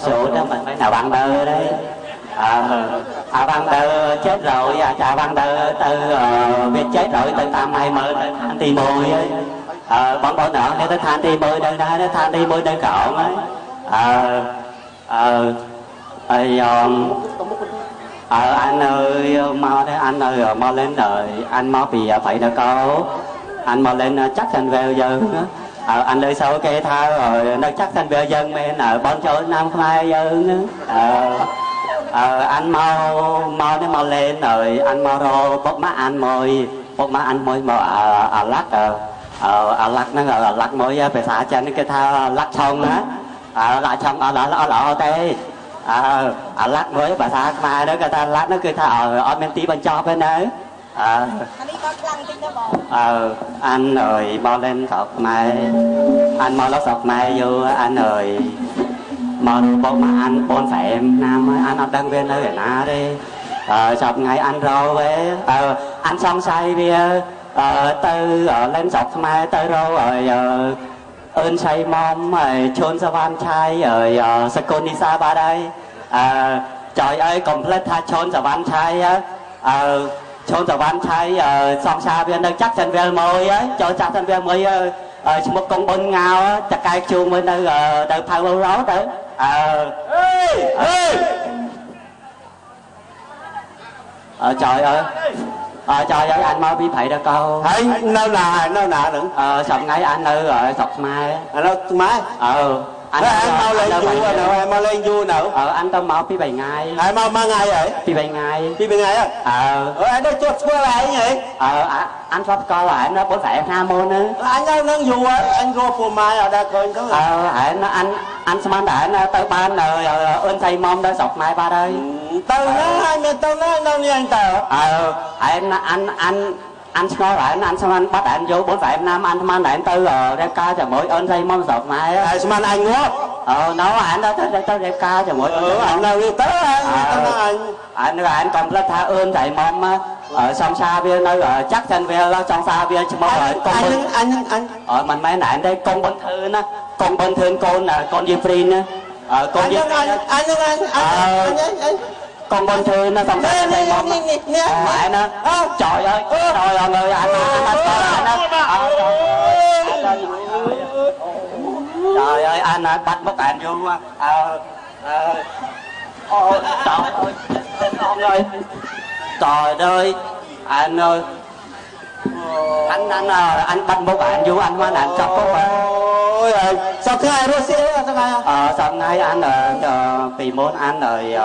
số đó mình phải là văn đơ đấy. À, văn đơ chết rồi, chà văn đơ từ việc chết rồi từ tam mai mơ từ than ti môi ấy. Bọn bọn nọ nếu tới than ti môi đơn đó, nó than ti môi đơn cọn ấy. Anh ơi mau đấy, anh ơi mau lên đời, anh mau bị phải nó có, anh mau lên chắc thành về giờ. Anh lên sau cây thao rồi nó chắc thành về dân mẹ nợ bọn chỗ nam mai dân. Anh mau mau nó mau lên rồi anh mau rô bốc má anh môi, bốc má anh môi mà lắc lắc nó gọi là lắc môi về xã trên cái thao lắc xong á, lắc xong ở lọ tê. Lắc với bà xã mai đó người ta lắc nó cứ thao ở bên tí bên cho bên đó. Anh ơi mau lên sọc mai, anh mau nó sọc mai vô anh ơi mau bộ mà anh bốn phải em nam anh ở đăng viên nơi ở na đi. Sọc ngày anh rô với anh xong say bia từ lên sọc mai tới rô rồi ơn say mom rồi chôn sa van trai rồi Sakonisa ba đây. Trời ơi complete tha chôn sa van trai á, chôn sa van trai xong xa bên đâu chắc chân về môi á, cho chắc chân về môi một con bún ngao á, chặt cây chuông bên đâu đâu phao bao ráo đó. Trời ơi. Trời ơi anh mau bị phải đâu câu. Anh đâu là đừng. Sọc ngày anh ở sọc mai. Anh đâu mai. Anh anh mau lên vua nào, anh mau lên vua nào. Anh tao mau pi 7 ngày. Anh mau 3 ngày vậy? Pi 7 ngày. Pi 7 ngày á? Anh đâu chốt qua lại vậy? Anh sắp coi lại nó bốn phải 5 môn nữa. Anh đang đang vua anh go phù mai ở đây coi có. Anh anh anh đã anh tới ban rồi ơn thầy mong đã sọc mai ba đây. Tao nói anh tao nói đâu như anh tao. Anh anh anh anh nói lại anh xong anh bắt anh vô 4 phải 5 anh mang lại anh tư rồi đẹp ca cho mỗi ơn thầy mong sọc mai á. Anh anh ngó. Nói anh đó tới tới đẹp ca cho mỗi ơn. Anh đâu đi tới anh. Anh rồi anh còn lên tha ơn thầy mong á. Xong xa viên nói rồi chắc chân về lo trong xa viên mong rồi con anh anh mình mấy nãy đây con bên thư á, con bên thương con là con Jeffrey á. Con anh anh anh anh con bên thư nó xong xa thầy mong á. Nó trời ơi trời ơi anh anh trời ơi anh bắt mất anh vô trời ơi con ơi trời ơi anh ơi anh anh anh bắt một bạn vô anh anh chọc có ôi sao thứ hai rồi sao ngày sao ngày anh vì môn anh rồi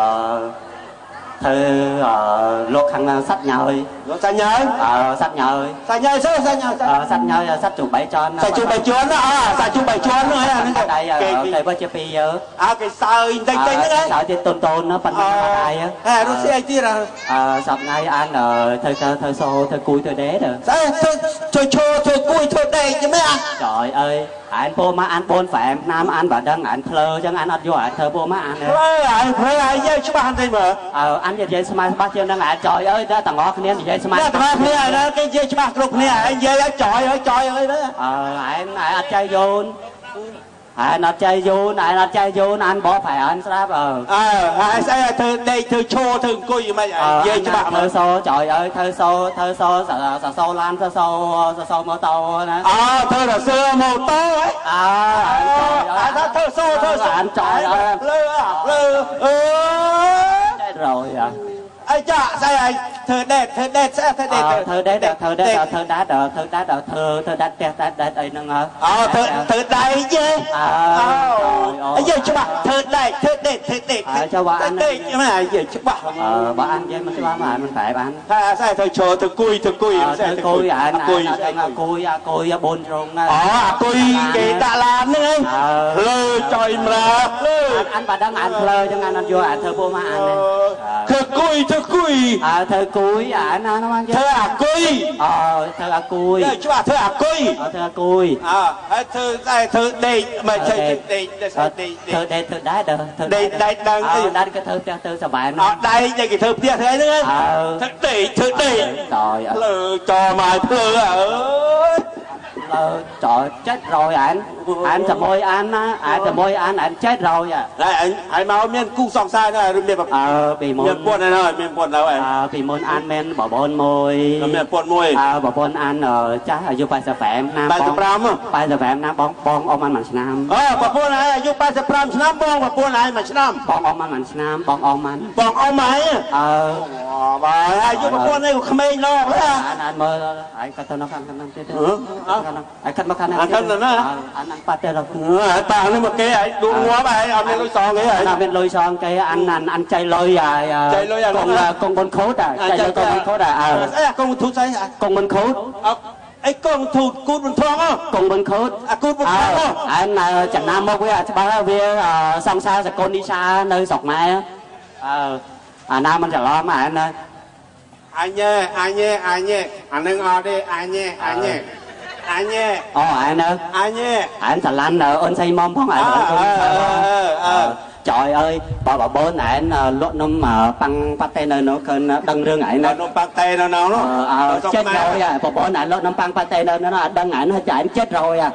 thư lột hàng sách nhơi sách nhơi sách nhơi sách nhơi sao sách nhơi sách nhơi sách chụp 7 tròn sách chụp 7 tròn đó sách chụp 7 tròn nữa à đây cái bơ chia pi à cái sợi tinh tinh đấy sợi thì tôn tôn nó phân đây á nó sẽ chi là sập ngay anh thơ thơ xô thơ cùi thơ đế rồi thơ chô thơ cùi thơ đế chứ mấy à trời ơi anh bô má anh bôn phải nam anh và đăng anh phơ chẳng anh ăn vô anh thơ bô má anh anh phơ anh chơi chứ bạn gì mà anh dây smile bắt chân đang trời ơi đó thằng ngó kia dây smile đó thằng kia đó cái dây smile lục nè anh dây anh trời ơi đó anh anh chơi vô anh nó chơi vô anh nó chơi vô anh bỏ phải anh sao anh sẽ thơ đây thơ chô thơ cùi mà dây cho bạn thơ xô trời ơi thơ xô thơ xô xà xô lan thơ xô xà xô mô tô đó thơ là xưa mô tô ấy thơ xô thơ xô anh trời ơi lơ chết rồi à ai chả sao anh thơ đẹp sẽ thơ đẹp thơ đẹp thơ đẹp thơ đá đờ thơ đá đờ thơ thơ đá đá đá đá ấy nó thơ thơ đáy chứ ấy giờ cho bà thơ đáy thơ đẹp thơ đẹp cho bà ăn nhưng mà giờ cho bà bà ăn chứ mà bà mà mình phải bà ăn sao thơ chô thơ cùi thơ cùi thơ cùi anh cùi cùi bồn rồng cùi cái tạ lan nữa lơ trời mà anh bà đang ăn lơ cho anh ăn vô ăn thơ bố mà ăn thơ cùi thơ cùi thơ cùi à nó ăn thơ à cùi thơ à cùi chú bảo thơ à cùi thơ à cùi thơ thơ đây mà thơ đây thơ đây thơ đá đờ thơ đây đây đang đang cái thơ thơ sao bạn đây đây cái thơ kia thế nữa thơ đây trời lơ cho mà lơ ơi Lời trời chết rồi anh. Anh ជាមួយអានណាអាជាមួយអានអានchết rồi à. ហើយអញហើយមកមានគូសង្សារនៅមាន អើពីមុន មានពន្ធហើយមានពន្ធនៅហើយ អើពីមុនអានមានបបនមួយ មានពន្ធមួយ អើបបនអានចាស់អាយុ85ឆ្នាំ 85 85ឆ្នាំបងបងអ៊ំអានមួយឆ្នាំ អើប្រពន្ធហើយអាយុ85ឆ្នាំបងប្រពន្ធហើយមួយឆ្នាំ បងអ៊ំអានមួយឆ្នាំបងអ៊ំអាន បងអ៊ំហើយ អើ បាទអាយុប្រពន្ធនេះក៏ក្មេងឡង អានអានមើលហើយគាត់ទៅនៅខាងខាងទៀតហើយគាត់មកខាង ខាងណា អានអានប៉ាត់ទៅ ហើយប៉ានេះមកគេហើយដួងងាប់ហើយអត់មានលុយសងគេហើយ អត់មានលុយសងគេអានអានអានចៃលុយហើយ ចៃលុយ កងកងបនខូតចៃលុយកងបនខូតអើ ស្អីកងធូតស្អី កងបនខូត អីកងធូតគូតបន្ថង កងបនខូត អាគូតបន្ថង អានចំណាំមកវាច្បាស់វាសង្សារសកលនិសានៅស្រុកម៉ែអើអាណាមិនច្រឡំអាន អញអញអញអានឹងអត់ទេអញអញអញ អូអាន អញ អានស្រឡាញ់អូនស្អីមុំផងអាន trời ơi bà bà bơn ảnh lụa nôm mà băng pate nơi nó cơn đăng rương ảnh nó nôm pate nó nó nó chết rồi à bà bơn ảnh lụa nôm băng pate nơi nó đăng ảnh nó chạy chết rồi à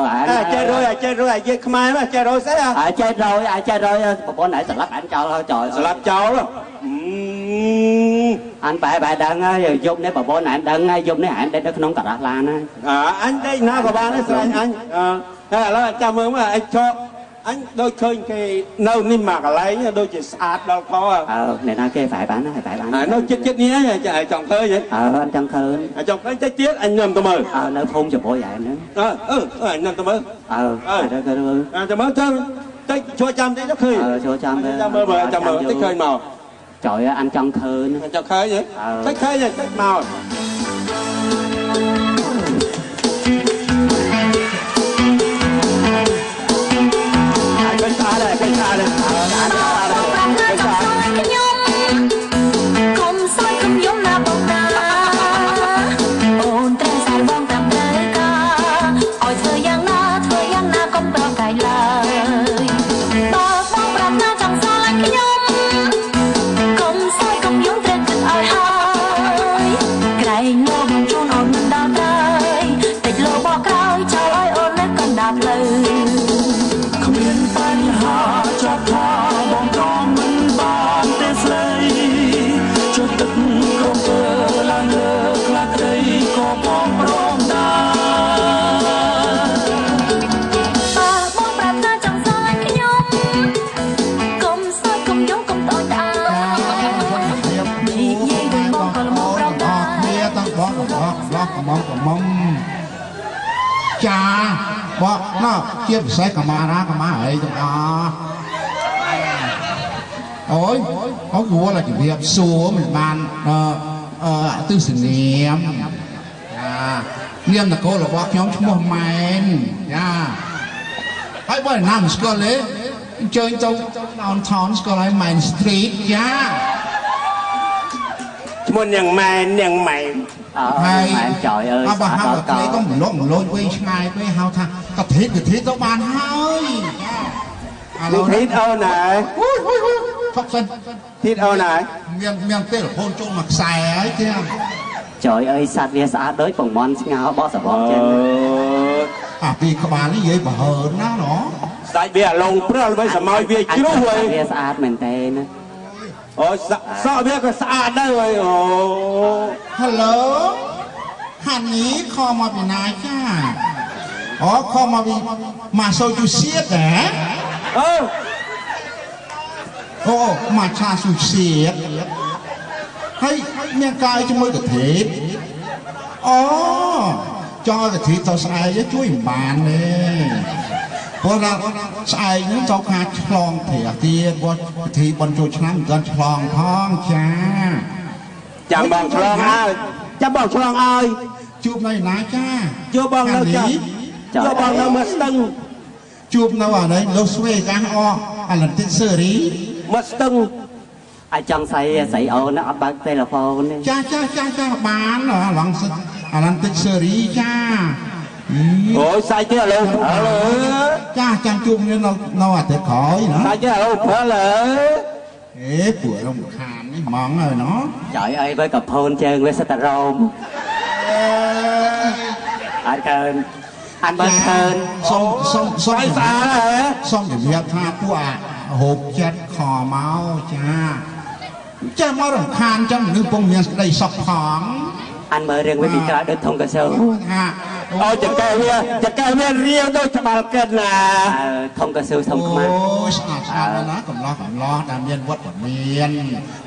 ảnh chết rồi à chết rồi à chết mai mà chết rồi sẽ à chết rồi à chết rồi bà bơn ảnh lắp ảnh cho thôi trời lắp cháu rồi anh phải phải đăng dùng đấy bà bơn ảnh đăng dùng đấy ảnh đây nó không cả rác lan á anh đây nào của ba nó anh anh thế là chào mừng mà anh cho អញដូចឃើញគេនៅនេះមកកន្លែងដូចជាស្អាតដល់ខ អើអ្នកណាគេphải bán phải bán នៅចិត្តចិត្តនេះចង់ឃើញ អើអញចង់ឃើញ ចង់ឃើញតិចទៀតអញនាំទៅមើល អើនៅភូមិជាមួយឯងហ្នឹង អើអឺអញនាំទៅមើល អើទៅទៅមើល ទៅមើលទៅតិចជួយចាំតិចទៅឃើញ អើជួយចាំទៅ ចាំមើលចាំមើលតិចឃើញមក trời ơi anh ចង់ឃើញ ចង់ឃើញតិចឃើញតិចមក ខ្ញុំកុំសើចកុំយំណាបងណាអូនត្រូវសែលបងតាមត្រូវការឲ្យធ្វើយ៉ាងណាធ្វើយ៉ាងណាកុំប្រកែកឡើយបើបងប្រាថ្នាចង់ស្រឡាញ់ខ្ញុំកុំសើចកុំយំត្រូវគិតឲ្យហើយក្រែងលោបងជូនអូនមិនដល់ឡើយតិចលោបកក្រោយចោលឲ្យអូននៅកណ្ដាលផ្លូវ គ្មានបញ្ហាចាប់ថាបងក៏មិនបានទេស្រីចុះទឹកក្រពើឡើងលើខ្លាក្តីក៏បងព្រមដែរ បើបងប្រាថ្នាចង់ស្រឡាញ់ខ្ញុំកុំសើចកុំយំកុំត្អូញត្អែនិយាយដូចបងក៏ល្មមព្រមដែរ គ្នាទាំងបងកំឡោះកំមុំកំមុំចាបកណោះជាពិសេសកម្មារាកម្មាអីទាំងអស់អូយអូគួរតែជំរាបសួរមិនបានអឺអទិសនាមចានាមនគររបស់ខ្ញុំឈ្មោះម៉ែនចាហើយបើណាមិនស្គាល់ទេអញ្ជើញទៅ downtown ស្គាល់ហើយ Main Street ចា ឈ្មោះនាងម៉ែននាងម៉ែន ហើយ ម៉ែន trời ơi អើបើហៅកាត្រីក៏មិនលក់មិនលូចវិញឆ្ងាយពេកហៅថាកាធីកាធីទៅបានហើយចាឥឡូវ ធីតអូនហើយ អូយអូយអូយថប់សិន ធីតអូនហើយ មានមានទេលហ្វូនចូលមកខ្សែហើយទេ trời ơi សត្វវាស្អាតដូចប្រមន់ស្ងោបោះសបកចឹង អាពីក្បាលនេះនិយាយបើហើនណាណ សាច់វាអាឡងព្រាល់វិញសម័យវាជ្រុះហើយ វាស្អាតមែនតើណា អូសក់វាក៏ស្អាតដែរហើយអូ Hello ហានីខមកពីណាចាអូខមកពីម៉ាសូជូសៀតហ៎ អឺ អូម៉ាឆាស៊ូសៀតហើយមានកាយជាមួយកធីបអូចង់ឲ្យកធីបទៅស្អែកជួយមិនបានទេព្រោះថាស្អែកហ្នឹងចូលខាឆ្លងត្រាទៀតព្រោះពិធីបុណ្យចូលឆ្នាំមិនទាន់ឆ្លងផងចា ចាំបងឆ្លងឲ្យចាំបងឆ្លងឲ្យ ជួបនៅណាចា ជួបបងនៅចាជួបបងនៅមកស្ទឹង ជួបនៅអានេះលោកស្វេកាសអអាលន្តិសេរី មកស្ទឹង អាចចង់ស្អីស្អីអូនអត់បើកទូរស័ព្ទទេ ចាចាចាចាបានអាឡងអាលន្តិសេរីចា អូយសាច់ទេឥឡូវ ចាចាំជួបគ្នានៅនៅអាទិត្យក្រោយណា សាច់ទេឥឡូវប្រើលើ អេពួករំខាននេះហ្មងហើយណ trời ơi với cặp hônជើងវាសិតតែរោម អត់កើនអានមើលឃើញសុំសុំសុំ ស្អាតហ៎ សុំជំរាបថាពួកអាហូបចិត្តខមកចាចេះមករំខានចឹងមនុស្សពងមានក្តីសុខផង អានមើលរឿងវាពីក្រោយដូចធំកសូ ថា អូចកែវាចកែវារៀងដូចច្បាល់កិនណា ធំកសូធំខ្មាស់ អូស្អាតស្អាតណាស់ កំឡោះកំឡោះដែលមានវត្តមាន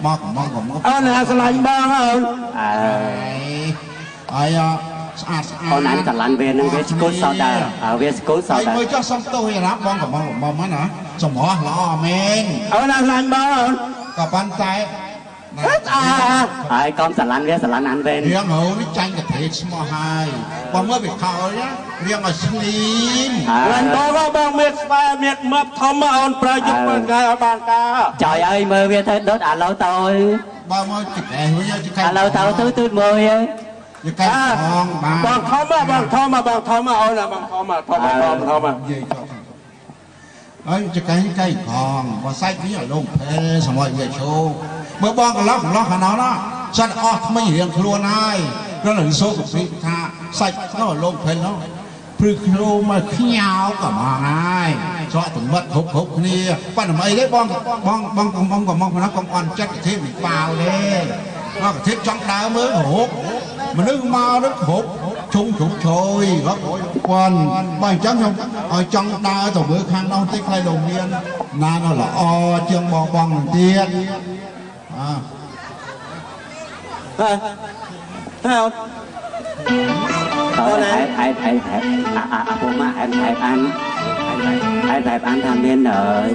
មកកំងកំង អូនណាស្រឡាញ់បងអូន អើ ហើយស្អាតស្អាត អូនអានស្រឡាញ់វានឹងវាស្គូលសោតដែរ វាស្គូលសោតដែរ មើលចុះសុំទោសឯណាបងកំងកំងណា សម្រស់ល្អមែន អូនណាស្រឡាញ់បងអូន ក៏ប៉ុន្តែ ស្អាតហើយកុំស្រឡាញ់វាស្រឡាញ់អានវិញ រៀងហូនេះចាញ់កថេស្មោះហើយ បើមើលវាខោណារៀងឲ្យស្លីម ស្រឡាញ់បងបងមានស្បែមានមើបធំអូនប្រើយកប៉ុនថ្ងៃឲ្យបានការ ចយអើយមើលវាទៅដុតអាឡូវតើ បើមកចកេះវិញចកេះ អាឡូវតើទៅទូតមើលហើយ ចកេះផងបាទ បងធំបងធំបងធំអូនបងធំធំធំធំ និយាយចុះហើយចកេះកៃកងបើសាច់វិញឲ្យលងភេសម័យវាឈោមើលបងកន្លោះកន្លោះខាងនោះណាសិតអស់ថ្មីរៀងខ្លួនហើយ គ្រាន់តែសូកពីថាសាច់នោះលងភេនោះព្រឺគ្រូមកខ្ញោក៏មកហើយស្រកទាំងមាត់គ្រប់គ្រប់គ្នា ប៉ុន្តែមិនអីទេបងបងបងបងក៏មកណាកុំអន់ចិត្តកធិមិនបាវទេ មកកធិចង់ដើរមើលគ្រប់មនុស្សមកនឹងគ្រប់ជុំជ្រុំជ្រោយរាប់ពាន់បើអញ្ចឹងខ្ញុំឲ្យចង់ដើរទៅមើលខាងនោះតិច ខ្លាចលោកមានណានោះល្អជាងបងបងនឹងទៀត អើហើ អូនឯងឯងឯងអាអាពូម៉ាឯងឯងអានឯងបែបអានថាមាន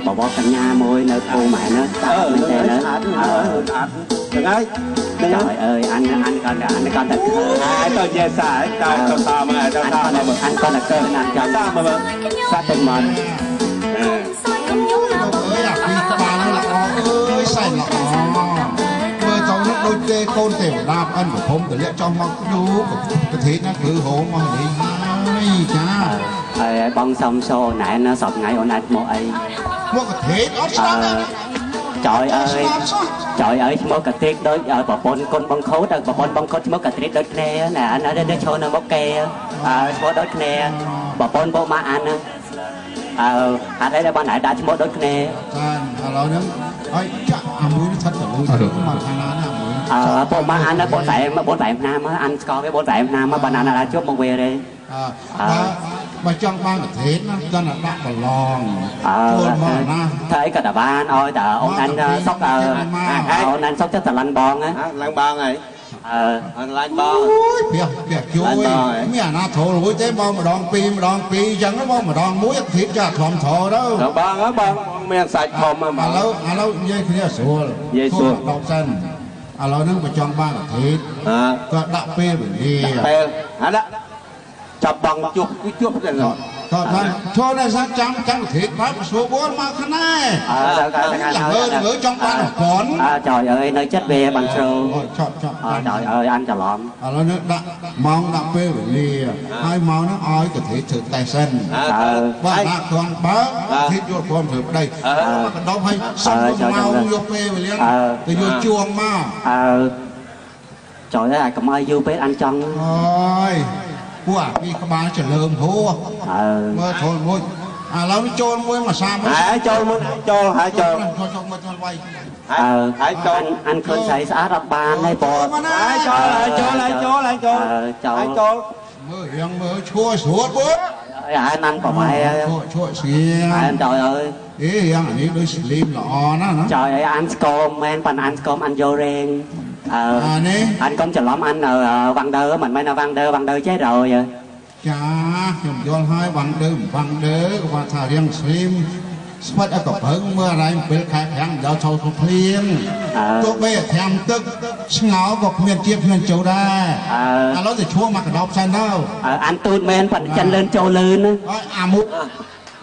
បបកញ្ញាមួយនៅភូមិឯណាស្អាតមែនទេណា អឺហ្នឹងហើយ trời ơi anh anh còn anh còn thật ហើយទៅនិយាយសាយតើទៅតាមហើយទៅតាម មក anh còn là cơ anh ចាំ តាមមក សាត់ទាំងមក អើយអាពីក្បាលនោះល្អអើយសែនល្អមើលទៅនោះដូចទេកូនទេវតាផ្អិនប្រភពទលាក់ចង់មកយូកធិណាគឺហូមមកនេះហើយចា ហើយបងសុំសូណែណាសប្ងៃអូនអាចមកអី មកកធិអត់ស្ដាប់ trời ơi trời ơi ឈ្មោះកាទ្រិកដូចប្រពន្ធគុណបងខូត ប្រពន្ធបងខូតឈ្មោះកាទ្រិកដូចគ្នាណា អាននេះឈរនៅមុខគេ អើឈ្មោះដូចគ្នា ប្រពន្ធបងម៉ាអានអើហេតុអីដែលបងឯងដាក់ឈ្មោះដូចគ្នា ចាឥឡូវហ្នឹងហើយចាក់អាមួយនេះស្ថិតទៅលើមកខាងណាណាមួយ អើបងម៉ាអានបងតែបងតែឆ្នាំអានស្គាល់វាបងតែឆ្នាំបើណាណាជួបមកវាទេ អើបើចង់បានប្រទេសណា ចង់ដាក់ប្រឡងចូលមកណា ធ្វើអីក៏តែបានឲ្យតែអូនអានសុក អូនអានសុកចិត្តស្រឡាញ់បងណា ឡើងបងហើយ អឺឡាញ់បង អូយព្រះព្រះជួយមានអាណាធោលរួចទេបង ម្ដងពីរម្ដងពីរអញ្ចឹងបង ម្ដងមួយធៀបចាធំធោទៅ បងបងមានសាច់ធំ ឥឡូវឥឡូវនិយាយគ្នាស្រួល និយាយស្រួល ដប់សិន ឥឡូវហ្នឹងបើចង់បានប្រទេសក៏ដាក់ពេលវេលា ពេលហាដាក់ចាប់បងជួបជួបទៅ ក៏ថាចូលនៅសាចាំចាំប្រទេសប្រាប់ស្រួលបួនមកខ្នែ អើដល់ដល់ថ្ងៃហើយមើលចង់បានប្រព័ន្ធ អើtrời ơi នៅចិត្តវាបានជ្រៅ ឆប់ឆប់ trời ơi អានច្រឡំ ឥឡូវនេះដាក់ម៉ោងដាក់ពេលវេលាហើយម៉ោងហ្នឹងឲ្យកធិធ្វើតេស្តសិន បើដាក់គ្រាន់បើធិយកព្រមធ្វើប្តីមកកណ្ដុំឲ្យសុំម៉ោងយកពេលវេលាទៅយកជួងមក អើtrời ơi កុំឲ្យយូរពេកអានចង់ អើយពួកអាពីក្បាលចលើមហួមើលធល់មួយ ឥឡូវនេះចូលមួយមួយសាមួយ ហើយចូលមួយចូលហើយចូល ចូលមកចូលវាយ អើហើយចូលអានឃើញស្រីស្អាតអត់បានទេបង ហើយចូលហើយចូលហើយចូលហើយចូលហើយចូល មើលរៀងមើលឈួរស្រួលបង ហើយណាន់ប្រម៉ែ ឈួរឈួរស្ងៀម ហើយtrời ơi អេរៀងអានេះដូចស្លីមល្អណាស់ណា trời ơi អានស្គមមែន ប៉ុន្តែអានស្គមអានយករែង អើ អានេះ អានកុំច្រឡំអានវ៉ាងដឺមិនមែនវ៉ាងដឺវ៉ាងដឺចេះrồi ចាខ្ញុំយល់ហើយវ៉ាងដឺវ៉ាងដឺគាត់ថារៀងស្លីមស្វិតឲ្យកប្រឹងមើលអរ៉ៃ7ខែ5ដល់ចូលភ្លៀង ទោះបីឲ្យត្រាំទឹកស្ងោក៏គ្មានជាតិគ្មានចូលដែរ ឥឡូវទៅឈួរមកកដោបសិនទៅ អានទូតមែន ប៉ុន្តែចិនលឿនចូលលឿន ហើយអាមួយ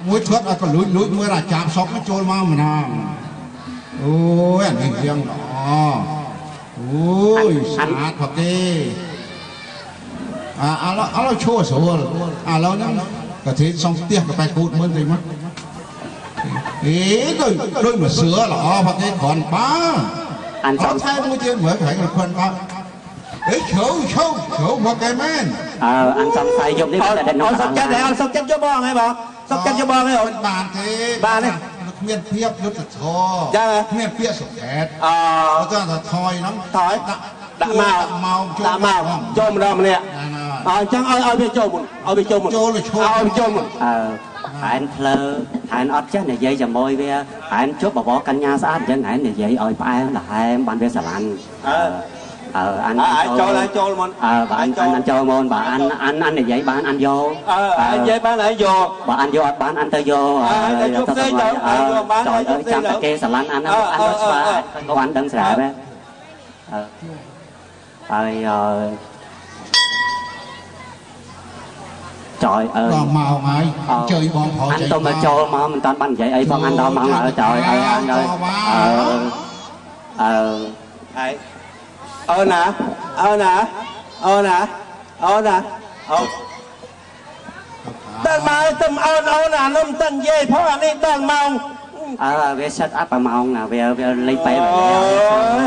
មួយធ្វើឲ្យក៏លួចលួចមើលអាចាប់សុកចូលមកម្ដង អូយអានេះរៀងល្អ អូយស្អាតផកេ អាឥឡូវឥឡូវឈួរស្រួល ឥឡូវហ្នឹងកាធីសុំផ្ទះកាបែគូតមើលតិចមក អេដូចដូចមួយសឿល្អផកេគ្រាន់បើ អាន សុំថែមមួយទៀតមើលក្រែងគ្រាន់បើ អេឈូឈូឈូមកគេមែន អើអានសង្ស័យយប់នេះតែអត់សុកចិត្តទេ អត់សុកចិត្តយកបងហ៎បង សុកចិត្តយកបងហ៎អូន បានទេ បានទេ គ្មានភាពយុត្តិធម៌ ចឹង គ្មានពាក្យសុខេត អើ គាត់ថាថយហ្នឹង ថយដាក់មក ដាក់មកចូលម្ដងម្នាក់ អញ្ចឹងឲ្យវាចូលមុន ឲ្យវាចូលមុន ចូល ឲ្យវាចូលមុន អើហែនភ្លើហែនអត់ចេះនិយាយជាមួយវា ហែនជប់បបកញ្ញាស្អាតអញ្ចឹង ហែននិយាយឲ្យផ្អែមល្ហែមបានវាស្រឡាញ់ អើអើអានចូលចូលមុន អើបើអានអានចូលមុន បើអានអានអាននិយាយបានអានយក អើនិយាយបានហើយយក បើអានយកអត់បានអានទៅយក ទៅយកផ្សេងទៅ យកបាន ហើយចាំតែគេស្រឡាញ់អាន អានអត់ស្វាក៏អានដឹងស្រាប់ដែរ អើហើយអើ trời ơi ដល់ម៉ោងហើយ ជើយបងប្រុស អានទៅមកចូលមកមិនតាន់បាននិយាយអីផង អានដល់ម៉ោងហើយ trời ơi អានអើយ អើហើយអូនណា អូនណា អូនណា អូនណា អូដល់មកទៅ អូនអូនអានោះមិនតាន់និយាយផង អានេះដល់ម៉ោង អើវាសិតអត់ប្រម៉ោងណា វាលេខពេល អូយ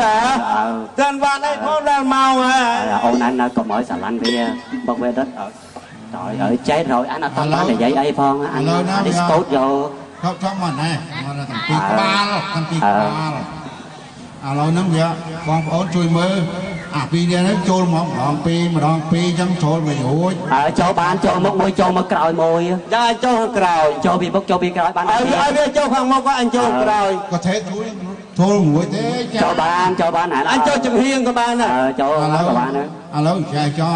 អើដល់វត្តអីផង ដល់ម៉ោងហើយ អូនអាននៅកុំឲ្យស្រឡាញ់វា មកវាដុត trời ơi chết rồi anh អត់បាននិយាយអីផង អាននេះស្កូតយក ថប់ថប់មកណែ មកទាំងពីរក្បាល ទាំងពីរក្បាល ឥឡូវហ្នឹងវាបងប្អូនជួយមើលអាពីរនេះចូលមកម្ដងពីរ ម្ដងពីរ អញ្ចឹងចូលមិនរួច អើចូលបាន ចូលមុខមួយ ចូលមកក្រោយមួយ យ៉ាចូលក្រោយ ចូលពីមុខចូលពីក្រោយបាន ឲ្យវាចូលខាងមុខ អញចូលក្រោយ ក៏ទេជួយចូលមួយទេ ចូលបាន ចូលបាន អញចូលចំហៀងក៏បានដែរ ចូលក៏បានដែរ ឥឡូវចែកចោ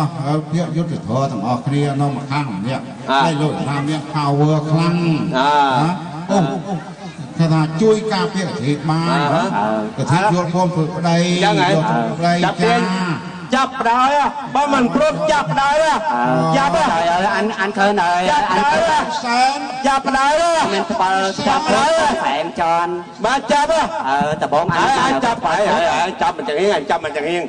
ភាពយុត្តិធម៌ទាំងអស់គ្នានៅម្ខាងម្នាក់ ហើយលោកថាមាន power ខ្លាំងណា អូគេថាជួយការពារប្រទេសបាន ប្រទេសយល់ព្រមធ្វើប្តី យល់ធ្វើប្តី ចាចាប់ដោយ បើមិនព្រមចាប់ដោយ ចាប់ហើយ អានអានឃើញហើយ អានសែន ចាប់ដោយ មានផ្បើចាប់ដោយផ្អែមចន់ បាទចាប់ អើដបង អានចាប់ហើយ ចាប់មិនចង្អៀង ចាប់មិនចង្អៀង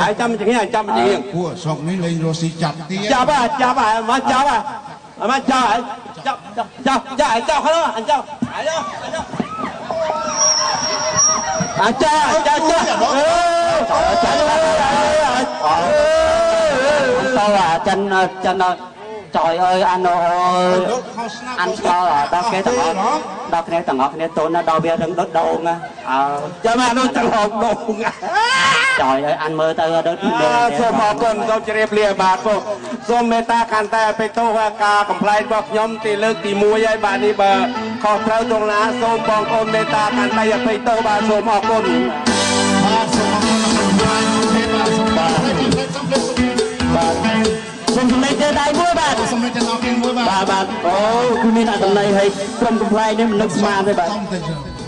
ហើយចាប់មិនចង្អៀង ចាប់មិនចង្អៀង ពួកស្រុកនេះលេងរស់ស៊ីចាប់ទៀត ចាប់ចាប់មកចាប់មកចាប់ចាប់ចាប់ចាប់ចាប់ ខលអញចាប់ អញអញចាប់ចាប់ចាប់អឺ ចាប់ទៅអាចិនចិន trời ơi anh ơi អានស្គាល់ដល់គេទាំងអស់ ដល់គ្នាទាំងអស់គ្នាតូនដល់វារឹងដុតដូង អើចាំអានោះត្រឡប់ដូង trời ơi អានមើលទៅដូច សូមអរគុណ សូមជម្រាបលាបាទ ពុកសូមមេត្តាកាន់តែពេកទោសការកំ pl ែងរបស់ខ្ញុំទីលើកទី1ហើយបាទ នេះបើខុសត្រូវត្រង់ណា សូមបងប្អូនមេត្តាកាន់តែពេកទោសបាទ សូមអរគុណ បាទសូមអរគុណ បាទសូមបាទ បាទសូមសម្លេងទៅដៃមួយ បាទសូមសម្លេងទាំងអស់គ្នាមួយ បាទ បាទបាទអូគឺមានអត្ថន័យហើយ ក្រុមកំ pl ែងនេះមិននឹកស្មានទេ បាទ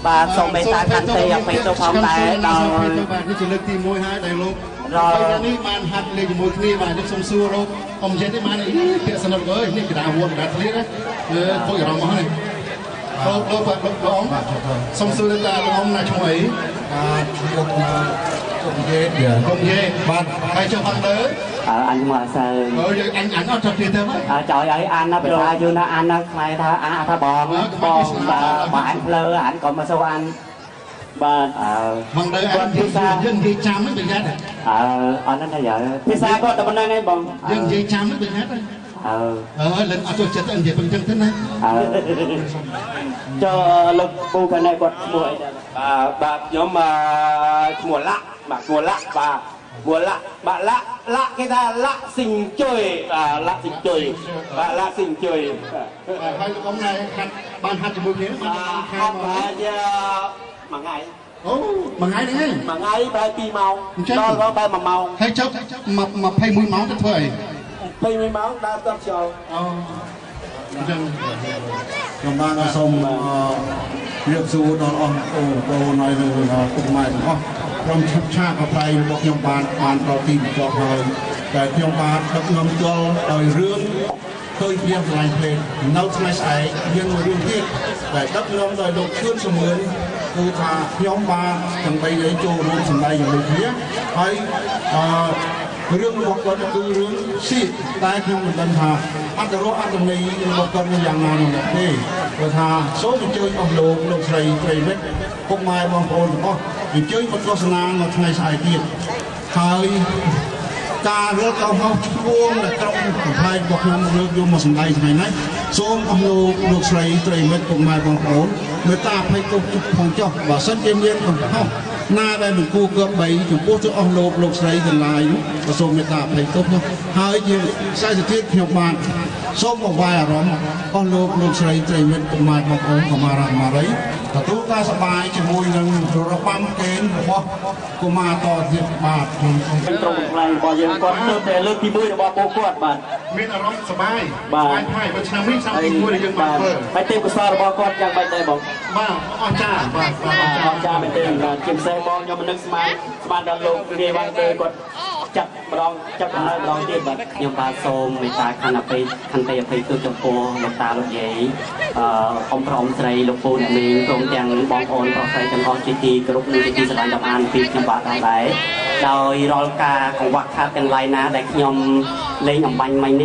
បាទសូមមេត្តាកាន់ទេអភ័យទោសផងដែរដល់ បាទនេះជាលើកទី1ហើយដែលលោករាល់នេះបានហាត់លេងជាមួយគ្នា បាទនេះសូមសួរលោកអ៊ំចេះទេ បានពាក្យសនុកអើយ នេះកដាវួនកដាធ្លៀកណា ខូចអារម្មណ៍អស់នេះ លោកលោកបាទលោកអ៊ំសូមសួរតាលោកអ៊ំណាឈ្មោះអី? បាទឈ្មោះគុំយេ គុំយេ បាទហើយចុះផងទៅ អើអញមកសើ អើយើងអញអញអត់ចាប់ទៀតទេ អើចោយអីអានណាភាសាយូរណា អានណាខ្មែរថាអាថាបងបង បើអញភ្លើអញក៏មកសួរអាន បាទ អើ បងទៅអញភាសាយើងនិយាយចាំហ្នឹងប្រយ័ត្ន អើអត់ហ្នឹងថាយើ ភាសាគាត់តែប៉ុណ្្នឹងឯងបង យើងនិយាយចាំហ្នឹងប្រយ័ត្ន អើអើលិនអត់ចូលចិត្តនិយាយប៉ុណ្្នឹងទេណា អើចូលលោកពូខាងនេះគាត់ឈ្មោះអីដែរ? បាទបាទខ្ញុំឈ្មោះលាក់ បាទឈ្មោះលាក់ បាទឈ្មោះលាក់ បាទលាក់លាក់គេថាលាក់សិងជុយ បាទលាក់សិងជុយ បាទលាក់សិងជុយ ហើយលោកអ៊ំណែហាត់បានហាត់ជាមួយគ្នា បានហាត់បាទ មួយថ្ងៃ អូមួយថ្ងៃហ្នឹងឯង មួយថ្ងៃប្រហែល2ម៉ោង ដល់ដល់ប្រហែល1ម៉ោង ហើយចុះ21ម៉ោងទៅធ្វើអី? 21ម៉ោងដើរទៅខ្យល់ អូអញ្ចឹងខ្ញុំបានសូមរៀបសួរដល់អស់អូបងហើយនឹងពុកម៉ែទាំងអស់ ក្រុមឈប់ឆាកប្រៃរបស់ខ្ញុំបានបានដល់ទីបញ្ចប់ហើយ តែខ្ញុំបានដឹកនាំជលដោយរឿងឃើញព្រៀងស្រឡាញ់ភ្លេង។ នៅថ្ងៃស្អែកមានមួយរឿងទៀតដែលដឹកនាំដោយលោកឈឿនសមឿន គឺថាខ្ញុំបានទាំងបីនេះចូលរួមសម្ដែងជាមួយគ្នា ហើយអឺរឿងរបស់គាត់គឺរឿងស៊ី តែខ្ញុំមិនដឹងថាអត្តរសអត្តន័យរបស់គាត់នឹងយ៉ាងណានោះទេ ព្រោះថាសូមអញ្ជើញអស់លោកលោកស្រីប្រិមិត្តពុកម៉ែបងប្អូនទាំងអស់អញ្ជើញមកទស្សនានៅថ្ងៃស្អែកទៀតហើយ។ ការរើកុហកឆ្គួងដែលក្រុមកំប្លែងរបស់ខ្ញុំលើកយកមកសម្ដែងថ្ងៃនេះសូមអស់លោកលោកស្រីប្រិយមិត្តពុកម៉ែបងប្អូនមេត្តាអភ័យទោសផងចុះបើសិនជាមានកំហុសណាដែលមិនគួរគប្បីចំពោះទៅអស់លោកលោកស្រីទាំងឡាយនោះសូមមេត្តាអភ័យទោសនោះហើយជាខ្សែទៀតខ្ញុំបាទសូមបង្វែរអារម្មណ៍អស់លោកលោកស្រីប្រិយមិត្តពុកម៉ែបងប្អូនកុមារាកុមារីទទួលការសប្បាយជាមួយនឹងរបាំកេនរបស់កុមារតទៀតបាទខ្ញុំក្រុមកំប្លែងរបស់យើងគាត់ទើបតែលើកទី1របស់ពួកគាត់បាទមានអារម្មណ៍សប្បាយសប្បាយហើយបើឆ្នាំនេះឆ្នាំទី1ដែលយើងបានធ្វើហើយទេពកោសលរបស់គាត់យ៉ាងម៉េចដែរបងបាទអស្ចារ្យបាទអស្ចារ្យមែនទេបាទជាពិសេសបងខ្ញុំមិននឹកស្មានដល់លោករាយវ៉ាងទេគាត់ចាប់ម្ដងចាប់កំណើតម្ដងទៀតបាទខ្ញុំបាទសូមមេត្តាខន្តីអភ័យទោសចំពោះលោកតាលោកយាយអ៊ំប្រុសអ៊ំស្រីលោកពូអ្នកមីងព្រមទាំងបងប្អូនប្រុសស្រីទាំងអស់ជាទីគោរពនិងជាទីស្រឡាញ់រាប់អានពីខ្ញុំបាទដែរដោយរាល់ការកង្វះខាតទាំងឡាយណាដែលខ្ញុំលេងអំបញ្ញមិញនេះ